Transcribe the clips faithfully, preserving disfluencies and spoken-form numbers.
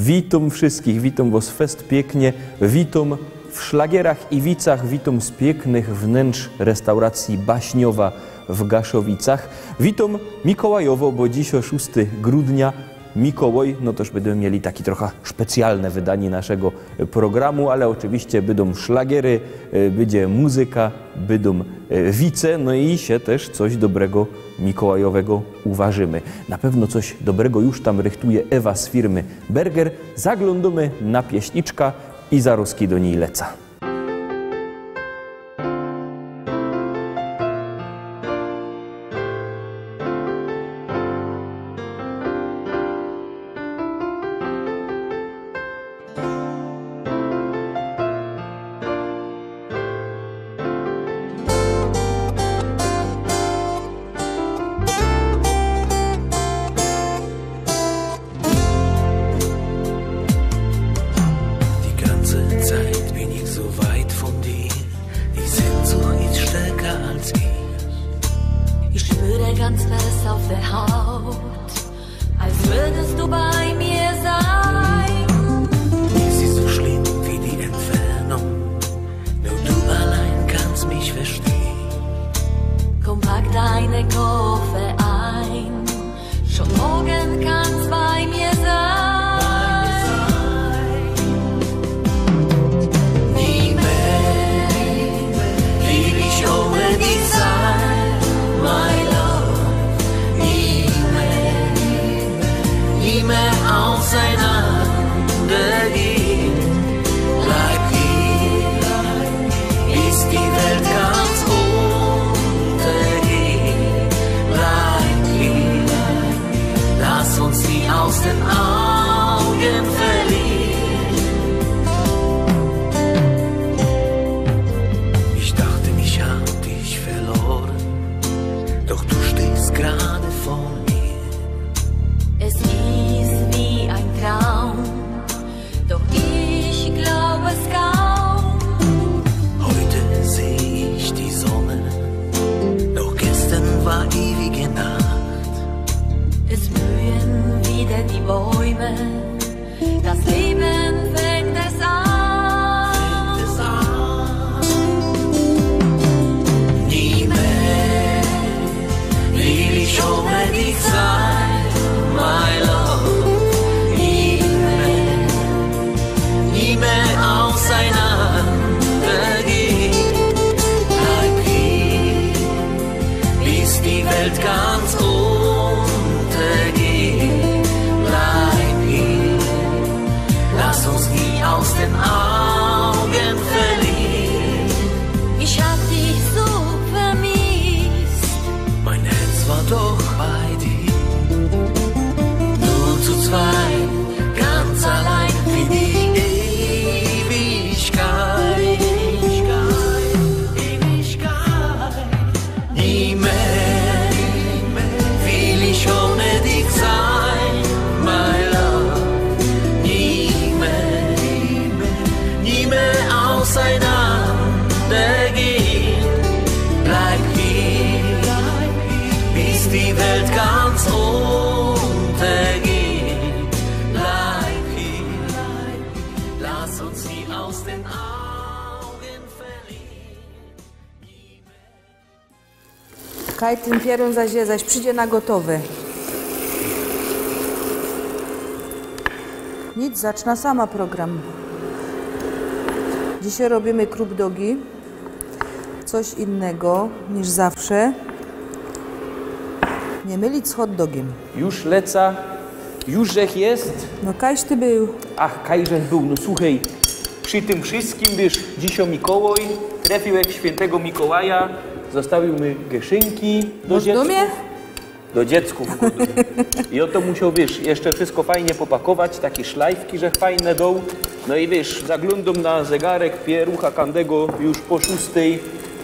Witōm wszyskich, witōm wos fest piyknie, witōm w szlagierach i wicach, witōm z piyknych wnyntrz restauracji Baśniowa w Gaszowicach. Witōm mikołajowo, bo dzisiŏ szōsty grudnia, Mikołaj, no toż bydōmy mieli taki trocha specjalne wydanie naszego programu, ale ôczywiście bydōm szlagiery, e, bydzie muzyka, bydōm, e, wice, no i sie tyż coś dobrego mikołajowego uwarzymy. Na pewno coś dobrego już tam rychtuje Ewa z firmy Berger. Zaglōndōmy na pieśniczka i zarozki do nij leca. Die ganze Zeit bin ich so weit von dir. Die Sehnsucht ist stärker als ich. Ich spüre ganz fest auf der Haut, als würdest du bei mir sein. Es ist so schlimm wie die Entfernung. Nur du allein kannst mich verstehen. Komm, pack deine Koffer ein. Schon morgen kannst bei mir sein. Nie mehr will ich ohne dich sein, my love. Nie mehr, nie mehr auseinander gehen. Bleib hier, bis die Welt ganz untergeht. Bleib hier, lass uns nie aus den Augen verlieren. Ich dachte, ich hab dich verloren, doch du stehst gerade vor mir. Es ist wie ein Traum, doch ich glaub es kaum. Heute seh ich die Sonne, doch gestern war ewige Nacht. Es blühen wieder die Bäume, das Leben fängt es an. Nie mehr will ich ohne dich sein, my love. Nie mehr, nie mehr auseinander gehen. Bleib hier, bis die Welt ganz untergeht. Bleib hier, lass uns nie aus den Augen verlieren. Ich hab dich so vermisst. Mein Herz war doch bei dir. Nur zu zweit, ganz allein für die Ewigkeit. Ewigkeit. Nie mehr will ich ohne dich sein, my love. Nie mehr, nie mehr auseinander gehen. Bleib hier, bis die Welt ganz untergeht. Bleib hier, lass uns nie aus den Augen verlieren. Kaj tyn pierōn zaś je, zaś przidzie na gotowe. Nic, zaczna sama program. Dzisiej robiymy krupdogi. Coś innego niż zawsze. Nie mylić z hot dogiem. Już leca, już żech jest. No, kajś ty bōł? Ach, kajżech bōł, no suchej. Przi tym wszyskim, wiysz, dzisiej Mikołaj, trefiłech świyntego Mikołaja, zostawiōł my gyszynki do dziecków. Do dziecków. I ôto musioł, wiysz, jeszcze wszysko fajnie popakować, take szlajfki żech fajne doł. No i wiysz, zaglōndōm na zegarek, pierōn, a kandego już po szōstej,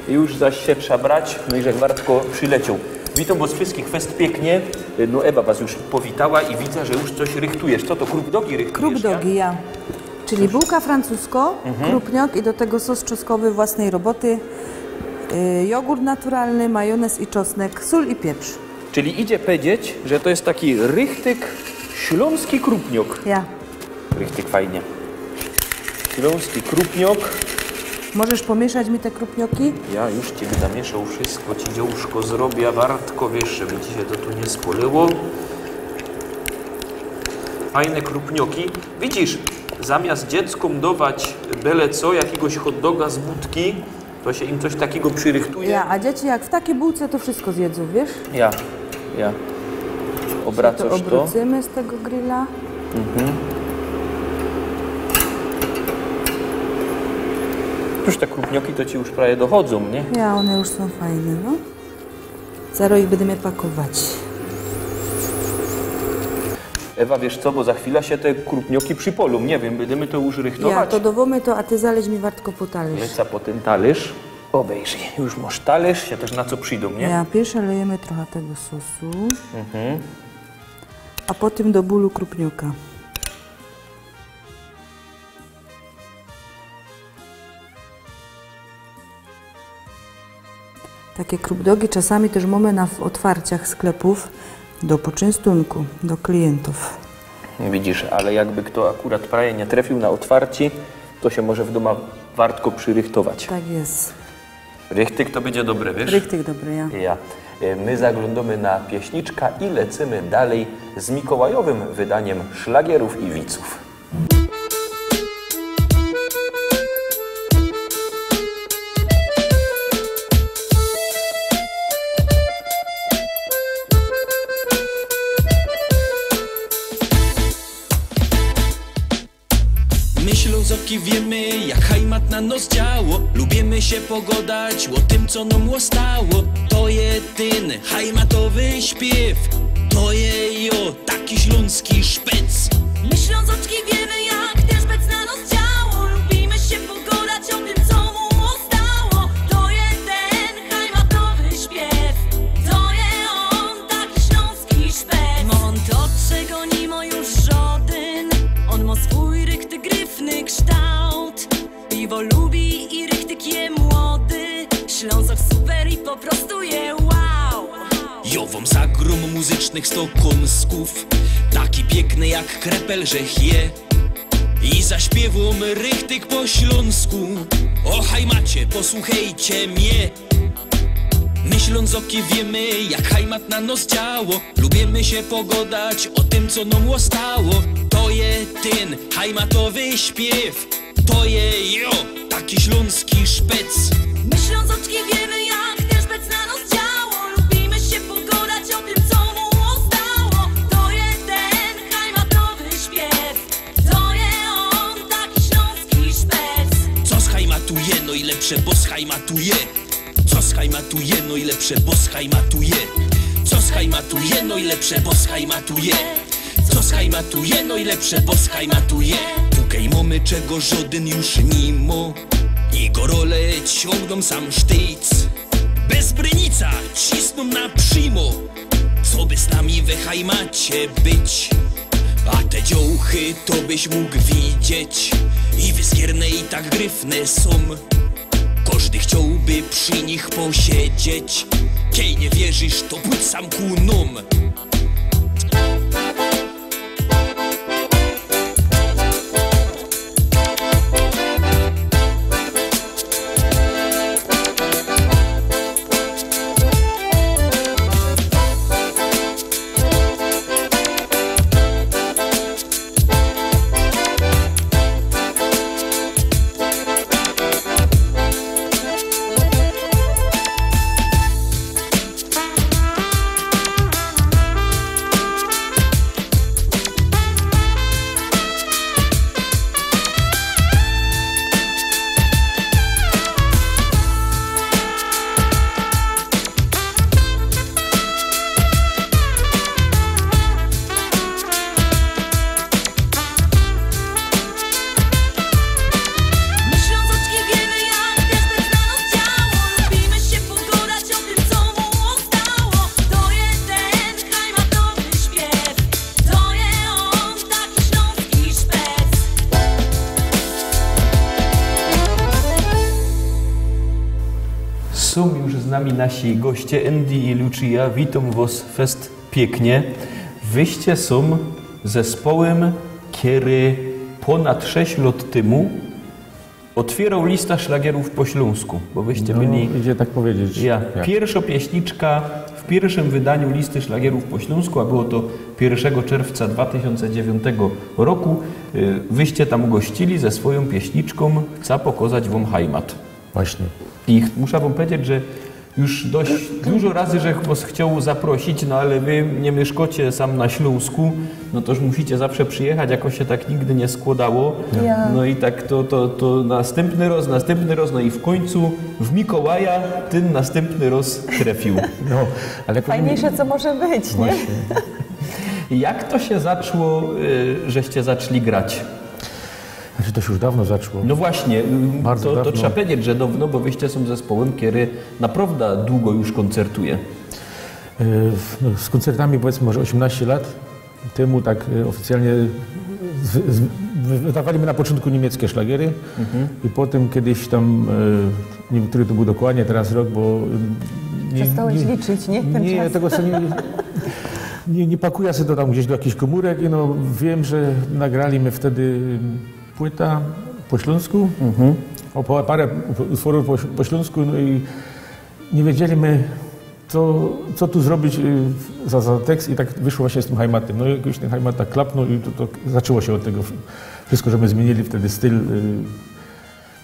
już zaś sie trza brać, no i żech wartko przilecioł. Witōm wos wszyskich fest piyknie. No, Ewa was już powitała i widza, że już coś rychtujesz. Co to, krupdogi rychtujesz, ja? Krupdogi, ja. Czyli bułka francusko, krupniok i do tego sos czosnkowy własnej roboty, y, jogurt naturalny, majonez i czosnek, sól i pieprz. Czyli idzie powiedzieć, że to jest taki richtig ślōnski krupniok. Ja. Richtig fajnie. Ślōnski krupniok. Możesz pomieszać mi te krupnioki? Ja już ci zamieszał wszystko, ci dziołszko zrobię, wartko, wiesz, żeby ci się to tu nie spaliło. Fajne krupnioki. Widzisz, zamiast dzieckōm dawać byle co, jakiegoś hot doga z budki, to się im coś takiego przyrychtuje. Ja, a dzieci jak w takiej bułce, to wszystko zjedzą, wiesz? Ja, ja. Obracasz to? Obrócymy z tego grilla. Mhm. Już te krupnioki to ci już prawie dochodzą, nie? Ja, one już są fajne, no. Zaraz ich będziemy pakować. Ewa, wiesz co, bo za chwilę się te krupnioki przypolą. Nie wiem, będziemy to już rychtować. Ja, to dowómy to, a ty zaleć mi wartko po talerz. Leca po ten talerz. Obejrzyj, już masz talerz, się też na co przyjdą, nie? Ja, pierwsze lejemy trochę tego sosu, mhm, a potem do bólu krupnioka. Takie krupdogi czasami też mamy na w-, otwarciach sklepów do poczęstunku, do klientów. Widzisz, ale jakby kto akurat prawie nie trafił na otwarcie, to się może w doma wartko przyrychtować. Tak jest. Richtig to będzie dobre, wiesz? Richtig dobre, ja. Ja. E, my zaglądamy na pieśniczka i lecymy dalej z mikołajowym wydaniem szlagierów i wiców. My Ślōnzoki wiymy, jak hajmat na nos działo. Lubiymy sie pogodać ô tym, co nōm ôstało. To je tyn hajmatowy śpiew. To je, jo, taki ślōnski szpec. My Ślōnzoczki wiymy, jak tyn szpec na nos działo. Lubiymy sie pogodać ô tym, co mōm ôstało. To je tyn hajmatowy śpiew. To je ôn, taki ślōnski szpec. Mōm to, czego ni mo już żodyn. Ôn mo swōj richtig gryfny ksztołt. Piwo lubi i richtig je młody. Ślōnzok super i po prostu je wow. Jo wōm zagrōm muzycznych sto kōnskōw, taki piykny jak krepel żech je. I zaśpiywōm richtig po ślōnsku. Ô hajmacie, posłuchejcie mie. My Ślōnzoki wiymy, jak hajmat na nos działo. Lubiymy sie pogodać ô tym, co nōm ôstało. To je tyn hajmatowy śpiew. To je, jo, taki ślōnski szpec. My Ślōnzoczki wiymy, jak tyn szpec na nos działo. Lubiymy sie pogodać ô tym, co mōm ôstało. To je tyn hajmatowy śpiew. To je ôn, taki ślōnski szpec. Co z hajmatu je nojlepsze, bo z hajmatu je. Co z hajmatu je nojlepsze, bo z hajmatu je. Co z hajmatu je nojlepsze, bo z hajmatu je. Co z hajmatu je nojlepsze, bo z hajmatu je. Pukej mōmy, czego żodyn już ni mo. I gorole ciōngnōm sam sztyjc. Bez brynica cisnōm na primo. Co by z nami we hajmacie być? A te dziołchy to byś mōg widzieć. I wyskierne, i tak gryfne sōm. Kożdy chciołby przi nich posiedzieć. Kej nie wierzisz, to pōdź sam ku nōm. My Ślązoczki wiemy, jak tyn szpec na nos działo. Lubimy się pogodać o tym, co mu ostało. To je tyn hajmatowy śpiew. To je on, taki śląski szpec. Sōm już z nami nasi goście, Andy i Lucia. Witōm wos fest piyknie. Wyście sōm zespołym, kery Pōnad sześć lŏt tymu ôtwiyroł lista szlagiyrōw po ślōnsku, bo wyście No, byli idzie tak powiedzieć. Ja. Ja. Piyrszŏ pieśniczka w piyrszym wydaniu listy szlagiyrōw po ślōnsku, a było to piyrszego czerwca dwa tysiōnce dziewiōntego roku. Y, wyście tam gościli ze swojōm pieśniczkōm „Chca pokŏzać wōm hajmat”. Właśnie. I ch-, muszã wōm powiedzieć, że już dość dużo razy, że wŏs chcioł zaprosić, no ale wy niy miyszkŏcie sam na Ślōnsku, no to już musicie zawsze przijechać, jako sie tak nigdy niy skłŏdało. Ja. No i tak to, to, to nastympny rŏz, nastympny rŏz, no i w kōńcu w Mikołaja tyn nastympny rŏz trefiōł. No, ale Fajniejsze, co może być, nie? Właśnie. Jak to sie zaczło, y, żeście zaczli grać? Znaczy, to się już dawno zaczło. No właśnie, y, Bardzo to, to dawno. Trzeba powiedzieć, że dawno, bo wyście sōm zespołym, kery naprŏwda długo już kōncertuje. E, w-, no, z koncertami, powiedzmy, może osiemnaście lat temu tak, e, oficjalnie z-, z-, wy-, wydawali my na początku niemieckie szlagiery Mhm. i potem kiedyś tam, e, nie wiem, który to był dokładnie teraz rok, bo, e, nie, Przestałeś nie, liczyć, nie? Ten nie, czas. Tego sobie nie, nie, nie pakuję sobie to tam gdzieś do jakichś komórek i no, wiem, że nagrali my wtedy płyta po śląsku, Mhm. o, po-, parę utworów po, po śląsku, no i nie wiedzieli my, co, co tu zrobić, y, za, za tekst i tak wyszło właśnie z tym Heimatem. No i jakoś ten Heimat tak klapnął i to, to zaczęło się od tego wszystko, że my zmienili wtedy styl, y,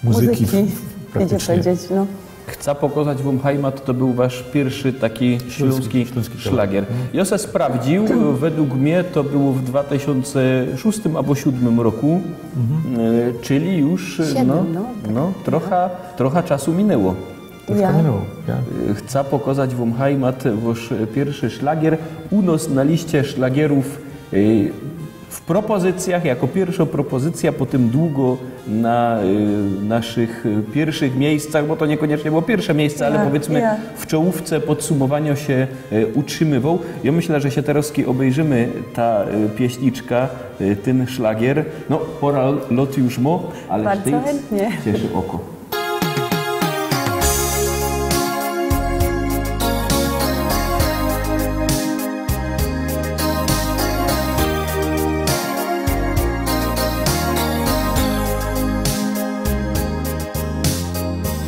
muzyki. Muzyki, w-, idzie praktycznie. Powiedzieć, no. Chca pokŏzać wōm Heimat to bōł wasz piyrszy taki ślōnski, ślōnski, ślōnski szlagier. Mhm. Jŏ se sprawdził, według mie to było w dwa tysiōnce szōstym abo siōdmym roku, Mhm. e, czyli już, Siedem, no, no, tak. No, trocha, trocha czasu minęło. Troszkę Ja. minęło, ja. E, chca pokŏzać wōm Heimat, wōsz piyrszy szlagier. U nŏs na liście szlagierōw, e, w propozycjach, jako piyrszŏ propozycjŏ, potym długo na, e, naszych, e, piyrszych miejscach, bo to niykoniecznie było piyrsze miejsce, ale Ja, powiedzmy ja. w czołōwce podsumowaniŏ sie, e, utrzimywoł. Jŏ myślã, że sie terŏz ôbejrzymy ta, e, pieśniczka, e, tyn szlagier. No, pŏra lŏt już mŏ, ale Bardzo sztyc chętnie. cieszy oko.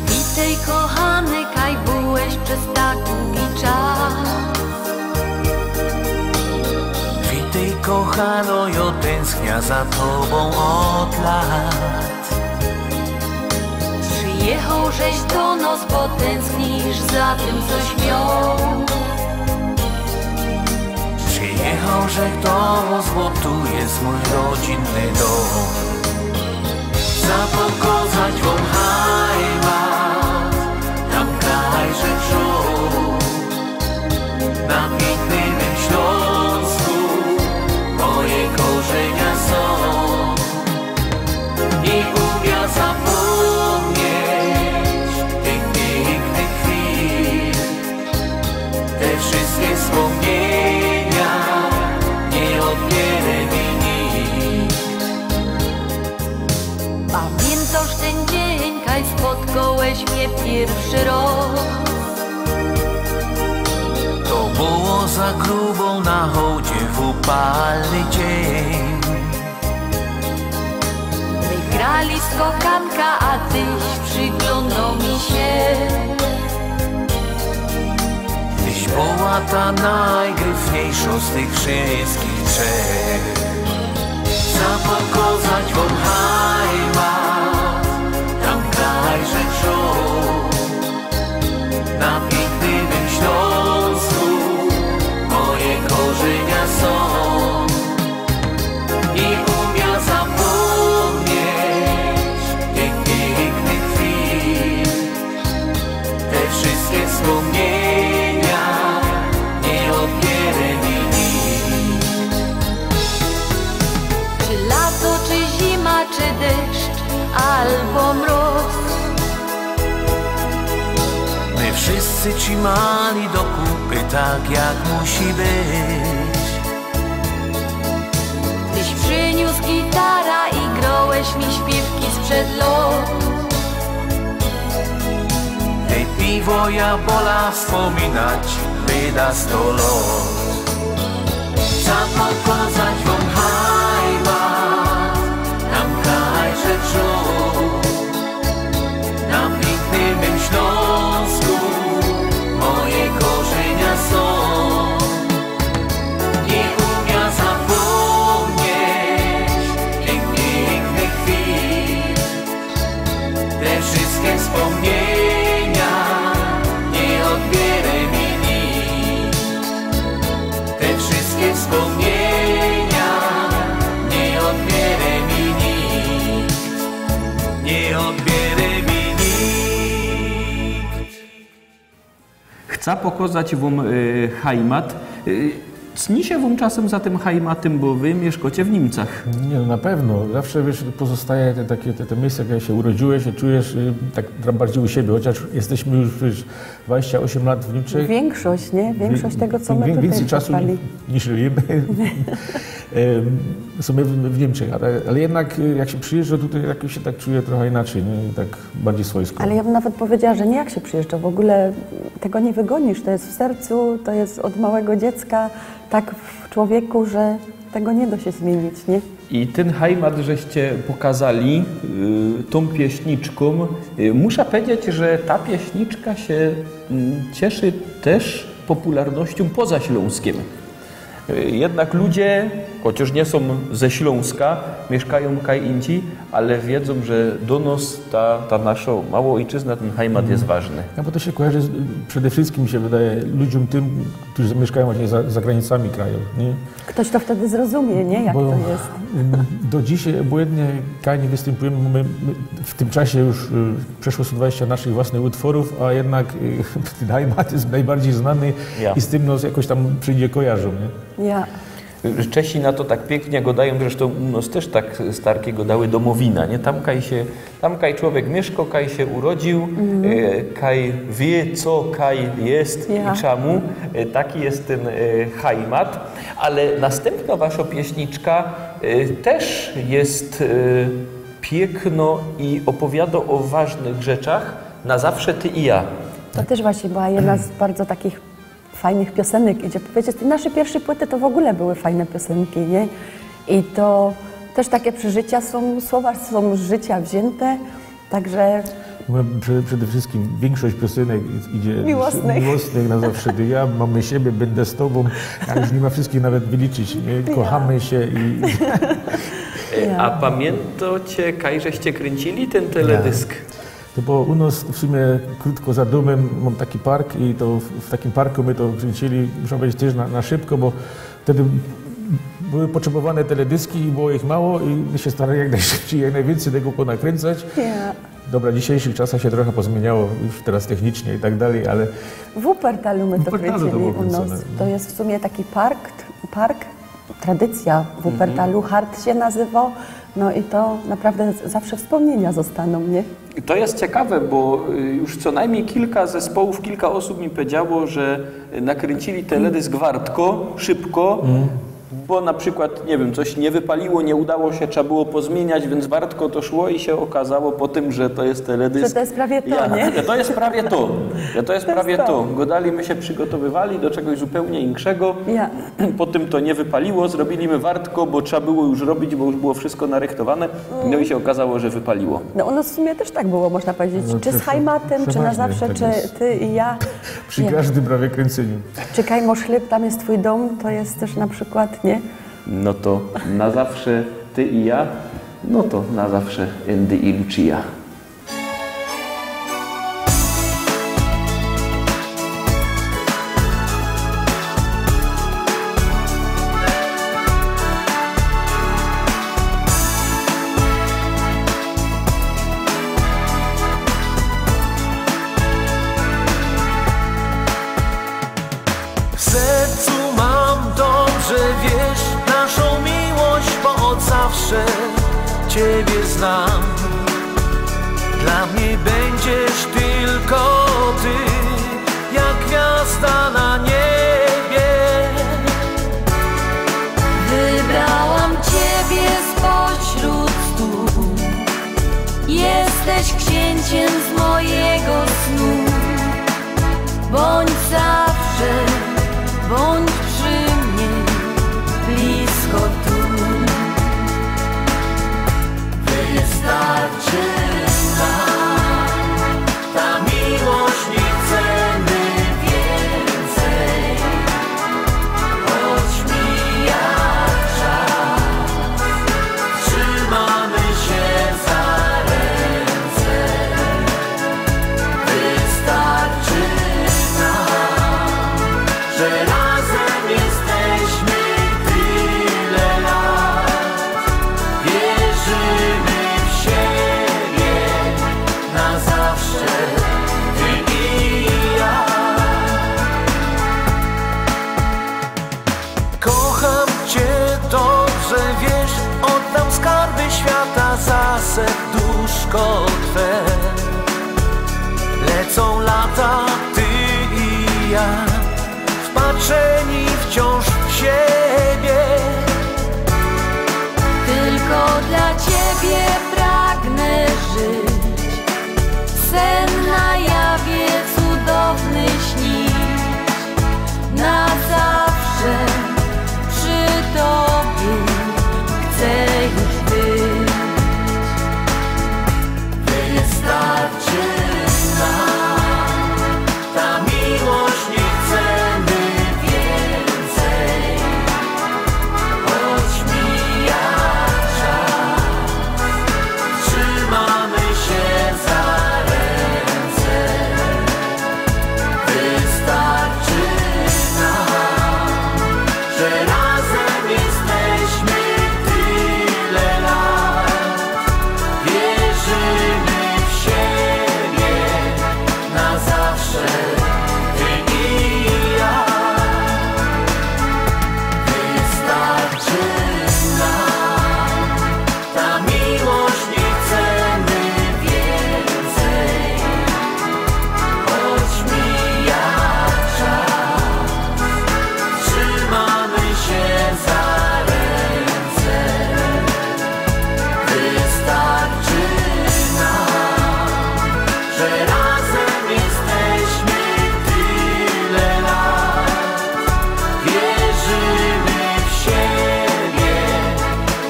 Witej, kochany, kaj byłeś przez tak długi czas. Witej, kochano, jŏ tęskniã za tobōm ôd lat. Przijechŏł żeś do nŏs, bo tęsknisz za tym, coś mioł. Przijechŏł żeś do nŏs, bo tu je mōj rodzinny dōm. Chca pokŏzać wōm Heimat, tam kraj żech żōł. Na piyknym Ślōnsku moje korzenia sōm. Niy umiã zapōmnieć tych piyknych chwil. Te wszyjske spōmniynia niy ôdbiyrze mi nikt. Pamiyntŏsz tyn dziyń, kaj spotkołeś mie piyrszy rŏz? To było za grubōm na hołdzie w upalny dziyń. My grali w skokanka, a tyś prziglōndoł mi sie. Tyś była ta nojgryfniyjszŏ z tych wszyjskich trzech. Chca pokŏzać wōm Heimat, tam kraj żech żōł. Na piyknym Ślōnsku moje korzenia sōm. Niy umiã zapōmnieć tych piyknych chwil. Te wszyjske spōmniynia niy ôdbiyrze mi nikt. Czy lato, czy zima, czy deszcz, albo mrŏz. My wszyjscy trzimali do kupy tak, jak musi być. Tyś prziniōs gitara i grołeś mi śpiywki sprzed lŏt. Te piwo jabole spōminać byda sto lŏt. Chca pokŏzać wōm Heimat, tam Chca pokŏzać wōm e, Heimat. E, Cni sie wōm czasym za tym Heimatym, bo wy miyszkŏcie w Niymcach. Niy, no na pewno. Zawsze, wiysz, pozostaje te, takie, te, te miejsce, jak sie urodziłeś, się czujesz y, tak bardziej u siebie, chociaż jesteśmy już, wiysz, dwadzieścia osiem lat w Niemczech. Wiynkszość, niy? Wiynkszość tego, co my wiy- tutaj wiyncyj czasu przetrwali. Niy, niy żyjymy. Em, w sumie w, w Niemczech, ale, ale jednak y, jak się przyjeżdża tutaj, jakoś się tak czuje trochę inaczej, niy? I tak bardziej swojsko. Ale ja bym nawet powiedziała, że nie jak się przyjeżdża, w ogóle tego nie wygonisz, to jest w sercu, to jest od małego dziecka, tak w człowieku, że tego nie da się zmienić, nie? I tyn Heimat żeście pokazali y, tōm pieśniczkōm. Y, Musza powiedzieć, że ta pieśniczka sie mm, cieszy tyż popularnościōm poza Ślōnskiym. Y, Jednak ludzie, chociŏż niy sōm ze Ślōnska, miyszkajōm kaj indzij, ale wiedzōm, że do nos ta, ta nasza mała ojczyzna, tyn Heimat jest ważny. No bo to się kojarzy z, przede wszystkim, mi się wydaje, ludziom tym, którzy mieszkają właśnie za, za granicami kraju, nie? Ktoś to wtedy zrozumie, nie? Jak Bo to jest. mm, Do dzisiaj obojętnie kaj nie występujemy, bo my, my w tym czasie już y, przeszło sto dwadzieścia naszych własnych utworów, a jednak y, ten Heimat jest najbardziej znany Ja. I z tym nos jakoś tam wszędzie kojarzą, nie? Ja. Czesi na to tak piyknie gŏdajōm, zresztōm u nos tyż tak starki gŏdały, domowina, nie? Tam kaj sie, tam kaj człowiek miyszkŏ, kaj sie urodził, e, kaj wiy, co kaj jest Ja. I czemu, e, taki jest tyn e, Heimat. Ale nastympnŏ waszŏ pieśniczka e, tyż jest e, piyknŏ i ôpowiadŏ ô ważnych rzeczach. Na zawsze ty i ja. To też właśnie była jedna z bardzo takich fajnych piosenek, idzie powiedzieć. Te nasze pierwsze płyty to w ogóle były fajne piosenki, nie? I to też takie przeżycia są, słowa są z życia wzięte, także No, przede, przede wszystkim wiynkszość piosynek idzie Miłosnych. Miłosnych na zawsze. Ty, ja, mamy siebie, będę z tobą. A już niy ma wszystkich nawet wyliczyć, nie? Kochamy się i... E, A pamiyntacie, kaj żeście kryncyli tyn teledysk? No bo u nos w sumie krōtko za dōmym mōm taki park i to w, w takim parku my to kryncyli, muszã powiedzieć, tyż na, na szybko, bo wtedy były potrzebowane teledyski i było ich mało i my sie starali jak najszybciej, jak najwiyncyj tego ponakryncac. Ja. Dobra, w dzisiejszych czasach sie trochã pozmiyniało, już teraz technicznie i tak dalej, ale W Wuppertalu my to W Wuppertalu to kryncyli było u nos. Krynconé. To jest w sumie taki park, park, tradycja w Wuppertalu, Hart się nazywał. No i to naprawdę zawsze wspomnienia zostaną, nie? To jest ciekawe, bo y, już co najmniej kilka zespołów, kilka osób mi powiedziało, że nakręcili teledysk wartko, szybko, bo na przykład, nie wiem, coś nie wypaliło, nie udało się, trzeba było pozmieniać, więc wartko to szło i się okazało po tym, że to jest teledysk. Że to jest prawie to, Ja, nie? Że to jest prawie to. Że to jest To jest prawie to. to. Godali, my się przygotowywali do czegoś zupełnie inkszego. Ja. Potem to nie wypaliło, zrobili my wartko, bo trzeba było już robić, bo już było wszystko narychtowane. No i się okazało, że wypaliło. No u nas w sumie też tak było, można powiedzieć. No, Czy z prze-, Heimatem, czy na przeważnie zawsze, tak czy jest. Ty i ja. Przy Nie. Każdym prawie kręceniu. Czekaj, masz chleb, tam jest twój dom, to jest też na przykład, nie? No to na zawsze ty i ja, no to na zawsze Andy i Lucia. W sercu mam dom, że wiesz, naszą miłość, bo od zawsze ciebie znam. Dla mnie będziesz tylko ty, jak gwiazda na niebie. Wybrałam ciebie spośród stu. Jesteś księciem z mojego snu. Bądź zawsze, bądź przy mnie, blisko tu. Wystarczy nam ta miłość, nie chcemy więcej. Choć mija czas, trzymamy się za ręce. Wystarczy nam Że wiysz, ôd tam skarby świata za serduszko twe. Lecōm lata, ty i ja, wpatrzyni wciōnż w siebie. Tylko dla ciebie pragnę żyć, sen na jawie cudowny śnić. Na zawsze przy tobie chcę już być. Wystarczy nam ta miłość, nie chcemy więcej. Choć mija czas, trzymamy się za ręce. Wystarczy nam, że razem jesteśmy tyle lat. Wierzymy w siebie na zawsze, ty i ja. Wystarczy nam ta miłość, nie chcemy więcej. Choć mija czas, trzymamy się za ręce. Wystarczy nam, że razem jesteśmy tyle lat. Wierzymy w siebie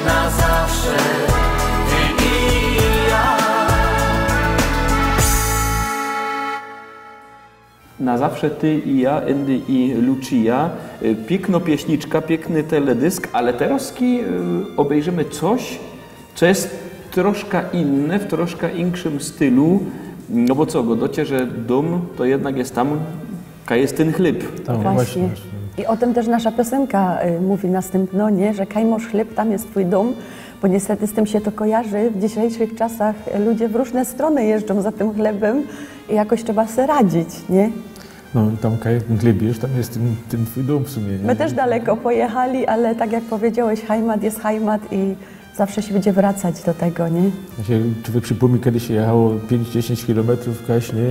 na zawsze, ty i ja. Na zawsze ty i ja, Andy i Lucia. Y, piykno pieśniczka, piykny teledysk, ale terŏzki, y, ôbejrzymy coś, co je troszka inne, w troszka inkszym stylu. No bo co, gŏdŏcie, że dōm to jednak je tam, kaj je tyn chlyb. Tam Właśnie. właśnie. I ô tym tyż nasza piosynka, y, mōwi nastympno, nie? Że kaj mŏsz chlyb, tam je twōj dōm, bo niestety z tym sie to kojarzy. W dzisiejszych czasach ludzie w rōżne strōny jeżdżōm za tym chlebym i jakoś trzeba se radzić, nie? No i tam kaj tyn chlyb jesz, tam je tyn, tyn twōj dōm w sumie, nie? My tyż daleko pojechali, ale tak jak powiedziałeś, Heimat je Heimat i zawsze sie bydzie wracać do tego, nie? Znaczy, człowiek sie pōmni, kedy sie jechało piyńć, dziesiyńć kilometrōw kaś, nie?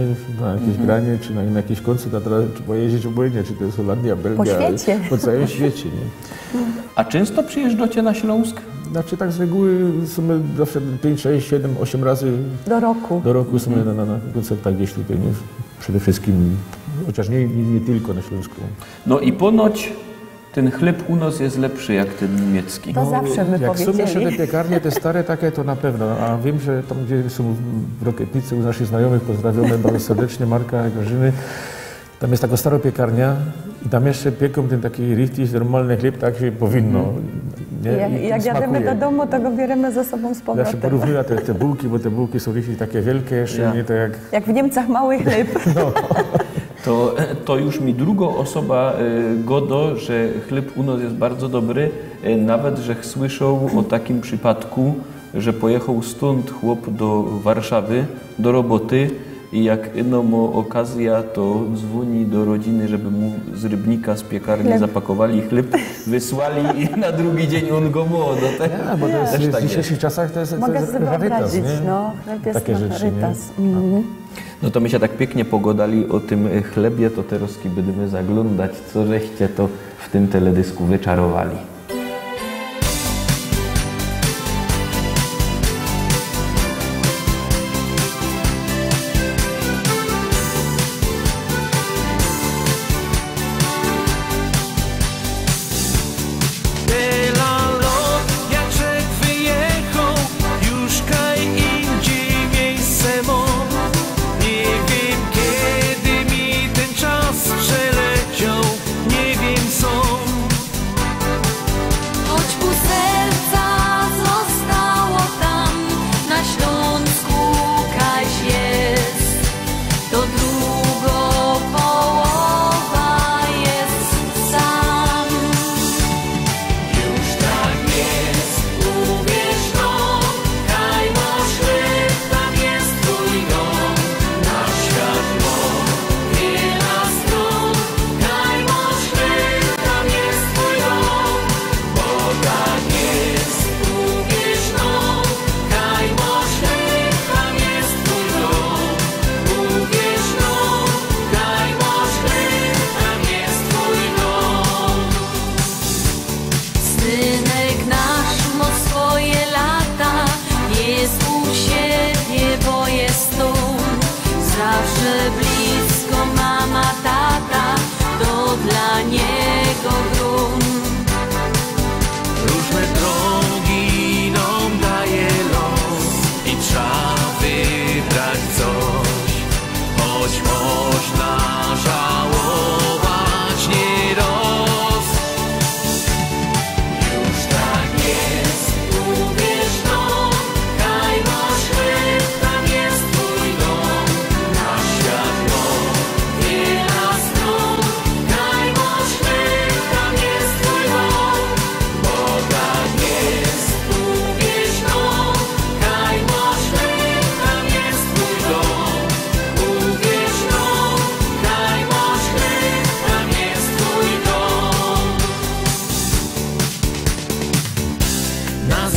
Na jakeś Mhm. granie, czy na, na jakiś kōncert, a terŏz czy pojeździć ôbojyntnie, czy to je Holandia, Belgia, Po świecie. po cołkim świecie, nie? A czynsto przijyżdżŏcie na Ślōnsk? Znaczy, tak z reguły w sumie zawsze piyńć, sześć, siedym, ôziym razy Do roku. do roku w sumie Mhm. na, na, na kōncertach gdzieś tutaj, nie? Przede wszystkim, chociaż nie, nie, nie tylko na Ślōnsku. No i ponoć tyn chlyb u nos je lepszy jak tyn niymiecczi. To No, zawsze my jak sōm powiedzieli. jeszcze te piekarnie, te stare takie, to na pewno. A wiym, że tam, gdzie sōm w Rokietnicy, u naszych znajōmych, pozdrawiōmy bardzo serdecznie Marka i Grażyny, tam je tako staro piekarnia i tam jeszcze piekōm tyn taki richtig normalny chlyb, tak jak powinno. Mhm. Nie? I, I, i i jak jadymy smakuje. do dōmu, to go bierymy ze sobōm z Zawsze powrotem. porównujã te, te bułki, bo te bułki sōm richtig takie wielkie jeszcze, Ja. nie to jak Jak w Niymcach mały chlyb. No. To, to już mi drugŏ ôsoba, y, gŏdŏ, że chlyb u nos je bardzo dobry, y, nawet żech słyszoł ô takim przipadku, że pojechoł stōnd chłop do Warszawy, do roboty i jak ino mŏ ôkazyjŏ, to dzwōni do rodziny, żeby mu z Rybnika, z piekarni Chlyb. zapakowali chlyb, wysłali i na drugi dziyń ôn go mŏ. No te-, Ja, bo to je, Tyż w tak dzisiejszych czasach to je, to Mogę je sobie rarytas, wyobrazić, nie? no, to je Takie rzeczy, nie? rarytas. Mhm. No to my sie tak piyknie pogŏdali ô tym, y, chlebie, to terŏz bydymy zaglōndać, co żeście to w tym teledysku wyczarowali. Tela lot, jak żech wyjechoł, już kaj indziej miyjsce mōm. Nie wiym, kedy mi tyn czas przeleciōł, nie wiym sōm.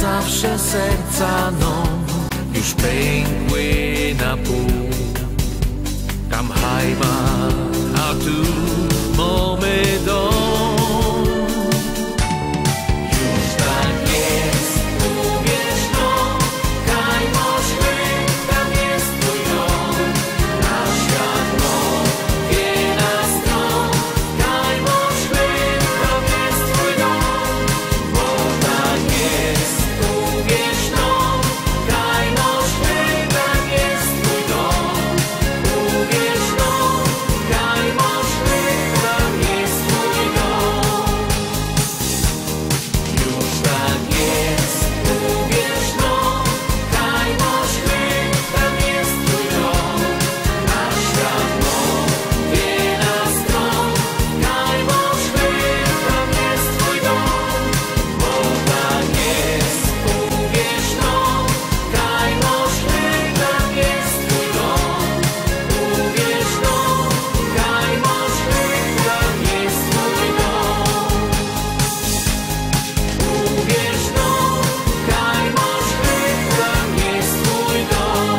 Zawsze serca nam już pękły na pół. Tam hajma, a tu mamy dom. Już tak jest, uwierz no, kaj masz chleb, tam jest twój dom. Na świat no, wiele stron, kaj masz chleb, tam jest twój dom. Bo tak jest, uwierz no, kaj masz chleb, tam jest twój dom. Uwierz no, kaj masz chleb, tam jest twój dom. Już tak jest, uwierz no, kaj masz chleb, tam jest twój dom. Na świat no, wiele stron, kaj masz chleb, tam jest twój dom. Bo tak jest, uwierz no, kaj masz chleb, tam jest twój dom. Uwierz no, kaj masz chleb, tam jest twój dom. Uwierz no, kaj masz chleb, tam jest twój dom.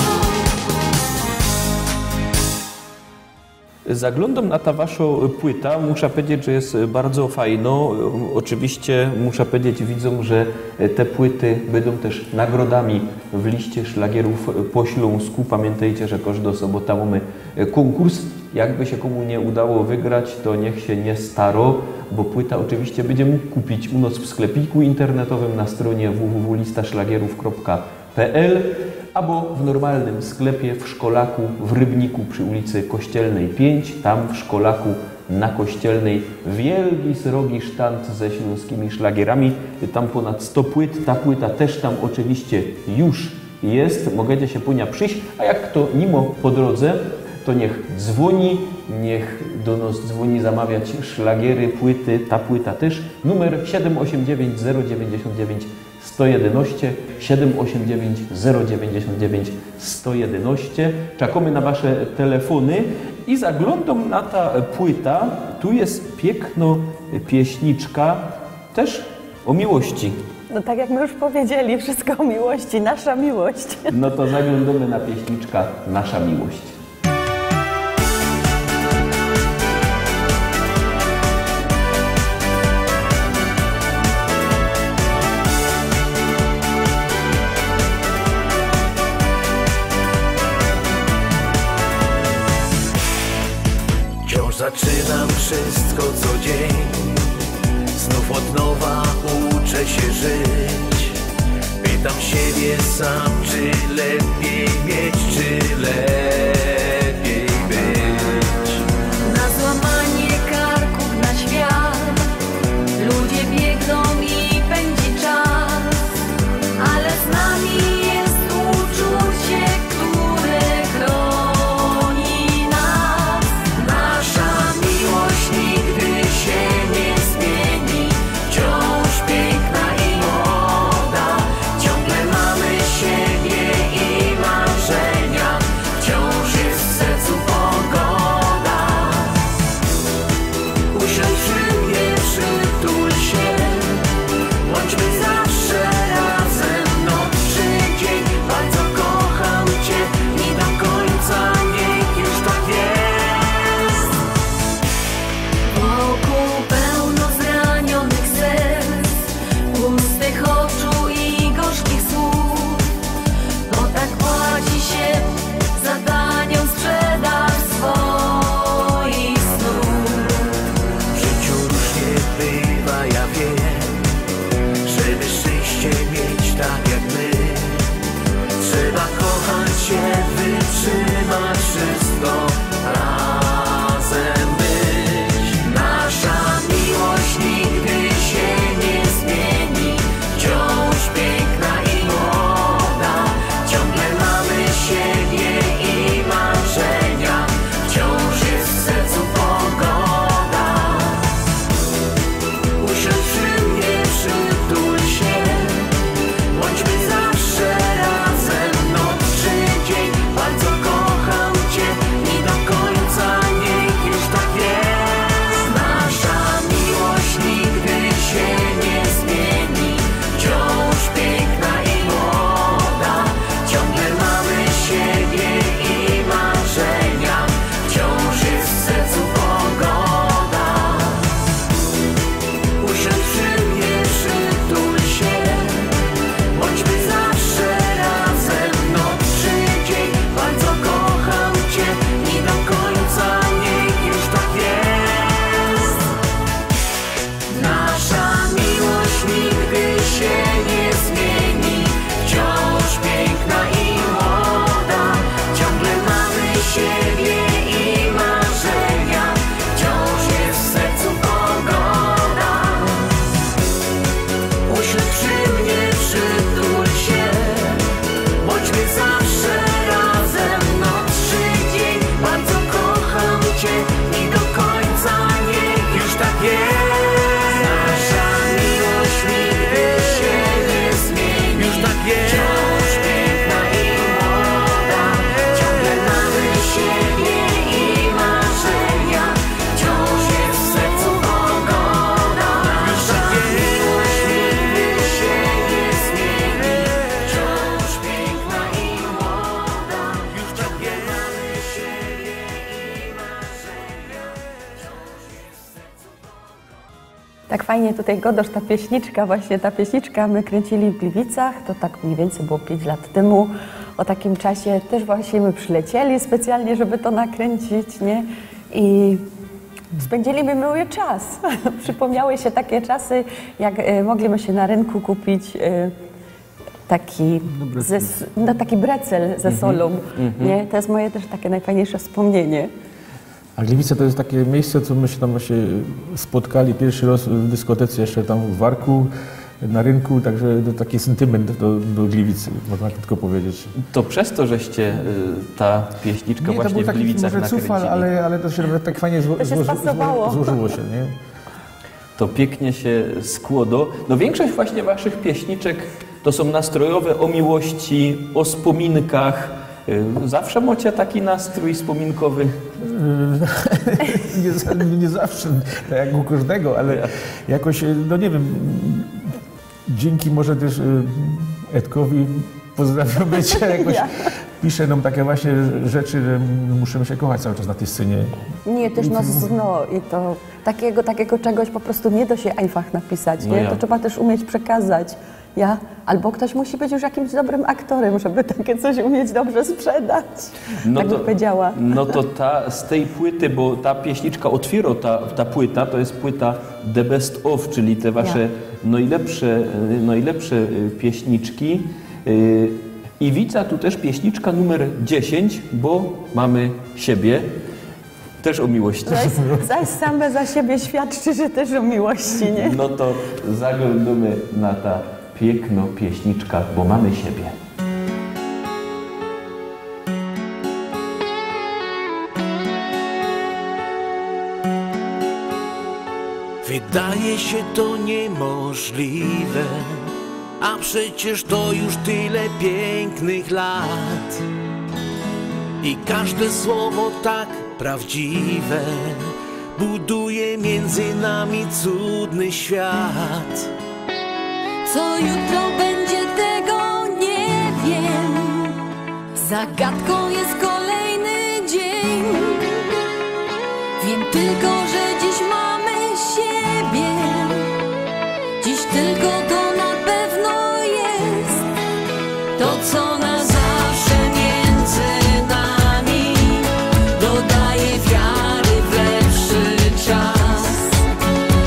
Zaglōndōm na ta waszo płyta. Musza powiedzieć, że jest bardzo fajno. Oczywiście musza powiedzieć widzōm, że te płyty bydōm tyż nagrodami w liście szlagierōw po ślōnsku. Pamiętajcie, że kożdŏ sobota mōmy kōnkurs. Jakby sie kōmu niy udało wygrać, to niych sie niy staro, bo płyta oczywiście bydzie mōg kupić u nos w sklepiku internetowym na strōnie w w w lista szlagierōw kropka p l abo w normalnym sklepie w Szkolaku w Rybniku przi ulicy Kościelnej pięć, tam w Szkolaku na Kościelnej wielgi, srogi sztand ze ślōnskimi szlagierami. Tam pōnad sto płyt, ta płyta tyż tam oczywiście już jest, możycie sie po niã prziś, a jak fto niy mŏ po drōdze, to niych dzwōni, niych do nos dzwōni zamawiać szlagiery, płyty, ta płyta tyż. Numer siedym ôziym dziewięć zero dziewięćdziesiōnt dziewięć sto jedynŏście, siedym ôziym dziewięć zero dziewięćdziesiōnt dziewięć sto jedynŏście. Czekōmy na wasze telefōny i zaglōndōm na ta płyta. Tu jest piyknŏ pieśniczka, tyż ô miłości. No tak jak my już powiedzieli, wszystko o miłości, nasza miłość. No to zaglōndōmy na pieśniczka Nasza miłość. Wciōnż zaczynam wszystko co dzień. Znōw ôd nowa uczę się żyć. Pytam siebie sam, czy lepiej mieć, czy lepiej być. Na złamanie karków, na świat. Ludzie biegną i pędzi czas, ale z nami jest uczucie, które chroni nas. Nasza miłość nigdy się nie zmieni, wciąż piękna i młoda. Ciągle mamy siebie i marzenia, wciąż Fajnie tutaj godosz, ta pieśniczka, właśnie ta pieśniczka my kręcili w Gliwicach, to tak mniej więcej było pięć lat temu. O takim czasie też właśnie my przylecieli specjalnie, żeby to nakręcić, nie? I spędziliśmy miły czas. Przypomniały się takie czasy, jak e, mogliśmy się na rynku kupić e, taki, Dobry ze, s- no, taki brecel ze solą. Nie? To jest moje też takie najfajniejsze wspomnienie. A Gliwice to jest takie miejsce, co my się tam właśnie spotkali pierwszy raz w dyskotece, jeszcze tam w Warku, na rynku, także to taki sentyment do, do Gliwicy, można krótko powiedzieć. To przez to, żeście y, ta pieśniczka Nie, to właśnie był w taki Gliwicach może nakręcili. Cufal, ale, ale to się tak fajnie zło, To się złoży- spasowało. złożyło się, nie? To pięknie się skłodo. No, większość właśnie waszych pieśniczek to są nastrojowe, o miłości, o wspominkach. Y, Zawsze macie taki nastrój wspominkowy? nie, za- nie zawsze, tak jak u każdego, ale jakoś, no nie wiem, dzięki może też y, Edkowi, pozdrawiamy cię, jakoś Ja. pisze nam takie właśnie rzeczy, że musimy się kochać cały czas na tej scenie. Nie, też no, z- no i to takiego, takiego czegoś po prostu nie da się einfach napisać, No nie? Ja. To trzeba też umieć przekazać. Ja, albo ktoś musi być już jakimś dobrym aktorem, żeby takie coś umieć dobrze sprzedać. No Tak to, bych powiedziała. No to ta, z tej płyty, bo ta pieśniczka otwiera ta, ta płyta, to jest płyta The Best Of, czyli te wasze Ja. najlepsze, y, najlepsze y, pieśniczki. Y, I widzę tu też pieśniczka numer dziesięć, bo mamy siebie. Też o miłości. Zaś, zaś same za siebie świadczy, że też o miłości, nie? No to zaglądamy na ta piękno pieśniczka, bo mamy siebie. Wydaje się to niemożliwe, a przecież to już tyle pięknych lat. I każde słowo tak prawdziwe buduje między nami cudny świat. Co jutro będzie, tego nie wiem. Zagadką jest kolejny dzień. Wiem tylko, że dziś mamy siebie. Dziś tylko to na pewno jest. To, co na zawsze między nami dodaje wiary w lepszy czas.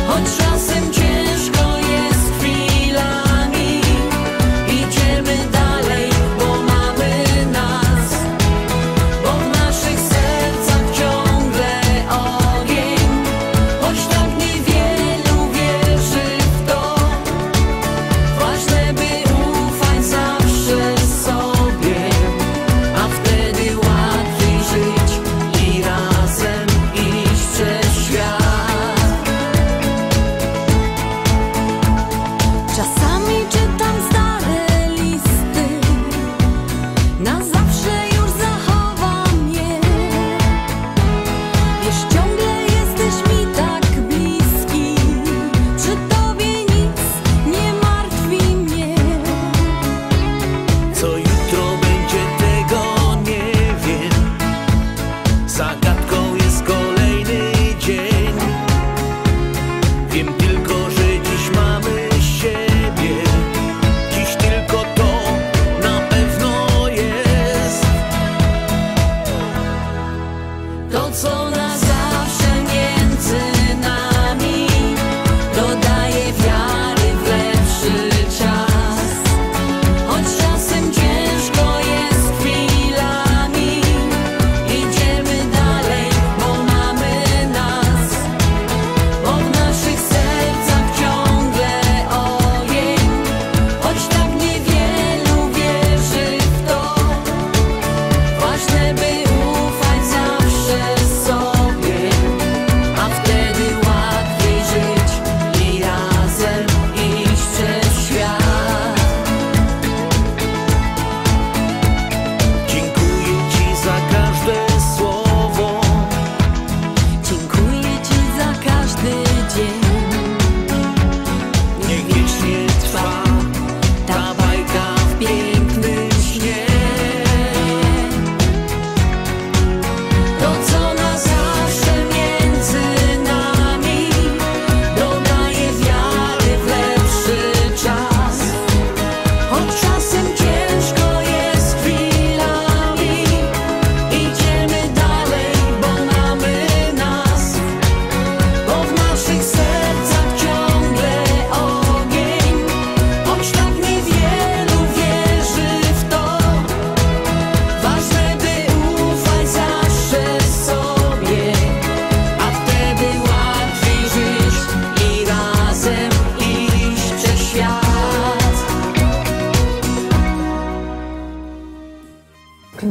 Choć czasem ciężko jest chwilami, idziemy dalej, bo mamy nas. Bo w naszych sercach ciągle ogień.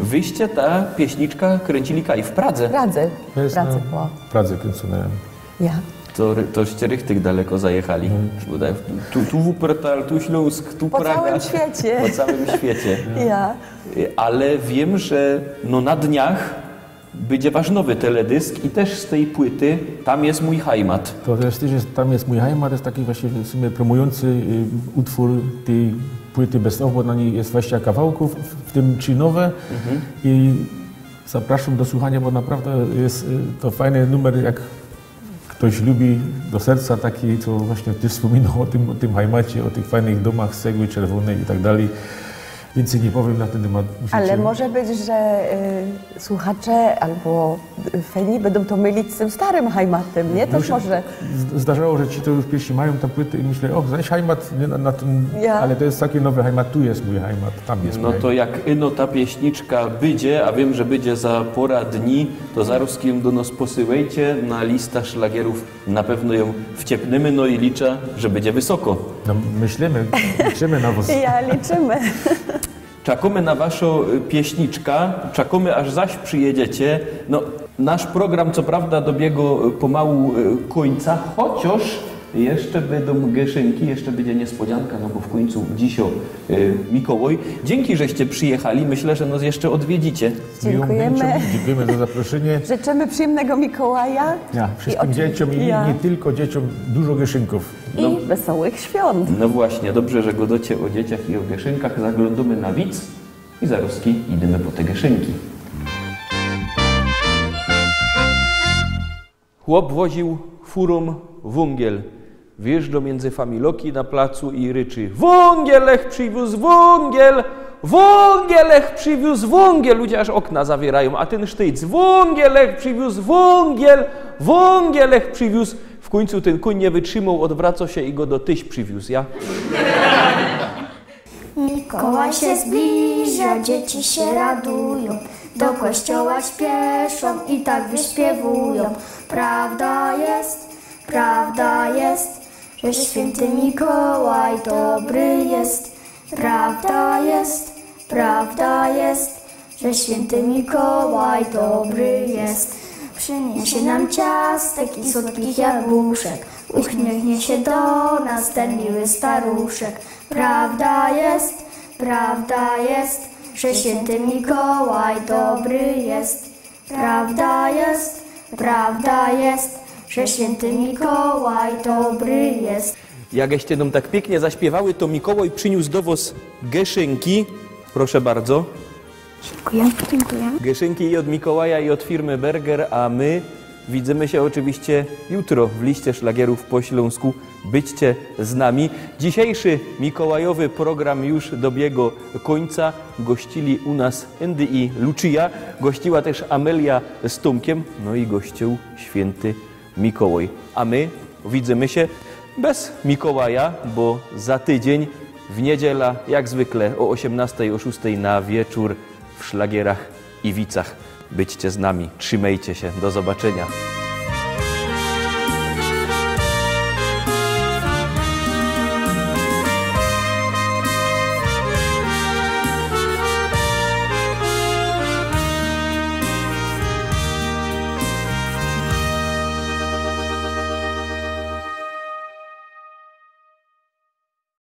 Wyście ta pieśniczka kręcili kaj w Pradze. Pradze. To jest Pradze na była. Pradze kręcone. Ja. To, to żeście richtig daleko zajechali. Szkoda. Tu, tu Wuppertal, tu Śląsk, tu Po Praga. Całym świecie. Po całym świecie. Ja. Ale wiym, że no na dniach bydzie wasz nowy teledysk i tyż z tyj płyty Tam jest mój hajmat. To jest, też jest, Tam jest mój hajmat, to jest taki właśnie w sumie promujący y, utwór tej płyty Best Of, bo na niej jest dwadzieścia kawałków, w tym trzy nowe. I zapraszam do słuchania, bo naprawdę jest y, to fajny numer, jak ktoś lubi do serca taki, co właśnie ty wspominał o tym, o tym hajmacie, o tych fajnych domach z cegły czerwonej i tak dalej. Więcej nie powiem na ten temat. Musicie... Ale może być, że y, słuchacze albo fani będą to mylić z tym starym hajmatem, nie? Też Już może. Z- Zdarzało, że ci to już pierwsi mają tę płytę i myślę, o, zaś hajmat, nie, na, na tym, Ja. Ale to jest taki nowy hajmat, Tu jest mój hajmat, Tam jest No mój to hajmat. Jak ino ta pieśniczka bydzie, a wiym, że bydzie za pora dni, to zarōz jōm do nos posyłejcie na lista szlagierōw. Na pewno jōm wciepnymy, no i liczã, że bydzie wysoko. No, myślimy, liczymy na was. Ja liczymy. Czekōmy na waszõ y, pieśniczka, czekōmy, aż zaś przyjedziecie. No, nasz program co prawda dobiegł y, pomału y, kōńca, chociaż jeszcze bydōm geszynki, jeszcze bydzie niespodzianka, no bo w kōńcu dzisiej y, Mikołaj. Dzięki, żeście przyjechali. Myślę, że nos jeszcze odwiedzicie. Miło Dziękujemy. Dziękujemy za zaproszenie. Życzymy przyjemnego Mikołaja. Ja, wszystkim oczy- dzieciom i ja. nie tylko dzieciom dużo geszynków. I wesołych świąt. No właśnie, dobrze, że gŏdŏcie ô dzieciach i ô geszynkach. Zaglōndōmy na wic i zarozki idymy po te geszynki. Chłop woził furą wōngiel. Wjeżdżŏ miyndzy familoki na placu i ryczy: „Wōngiel lech przywiōz, wōngiel! Wōngiel lech przywiōz, wōngiel!” Ludzie aż ôkna zawiyrajōm, a tyn sztyjc: „Wōngiel lech przywiōz, wōngiel! Wōngiel lech przywiōz!” W kōńcu tyn kōń niy wytrzimoł, ôdwracŏ sie i go do tyś przywiōz, ja? Mikołaj się zbliża, dzieci się radują, do kościoła śpieszą i tak wyśpiewują. Prawda jest, prawda jest, że święty Mikołaj dobry jest. Prawda jest, prawda jest, że święty Mikołaj dobry jest. Przyniesie nam ciastek i słodkich jabłuszek. Uśmiechnie się do nas ten miły staruszek. Prawda jest, prawda jest, że święty Mikołaj dobry jest. Prawda jest, prawda jest, że święty Mikołaj dobry jest. Jak żeście nōm tak piyknie zaśpiywały, to Mikołaj przyniōs do wŏs geszynki. Proszę bardzo. Dziękuję, dziękuję. Geszynki i ôd Mikołaja, i ôd firmy Berger, a my widzymy sie ôczywiście jutro w liście szlagierōw po ślōnsku. Bydźcie z nami. Dzisiejszy mikołajowy program już dobiegł kōńca. Gościli u nas Andy i Lucia, gościła tyż Amelia z Tōmkiym, no i gościōł świynty Mikołaj. A my widzymy sie bez Mikołaja, bo za tydziyń w niedziela, jak zwykle ô ôziymnŏstej, ô szōstej na wieczōr w szlagierach i wicach. Bydźcie z nami, trzimejcie sie, do zobaczynia.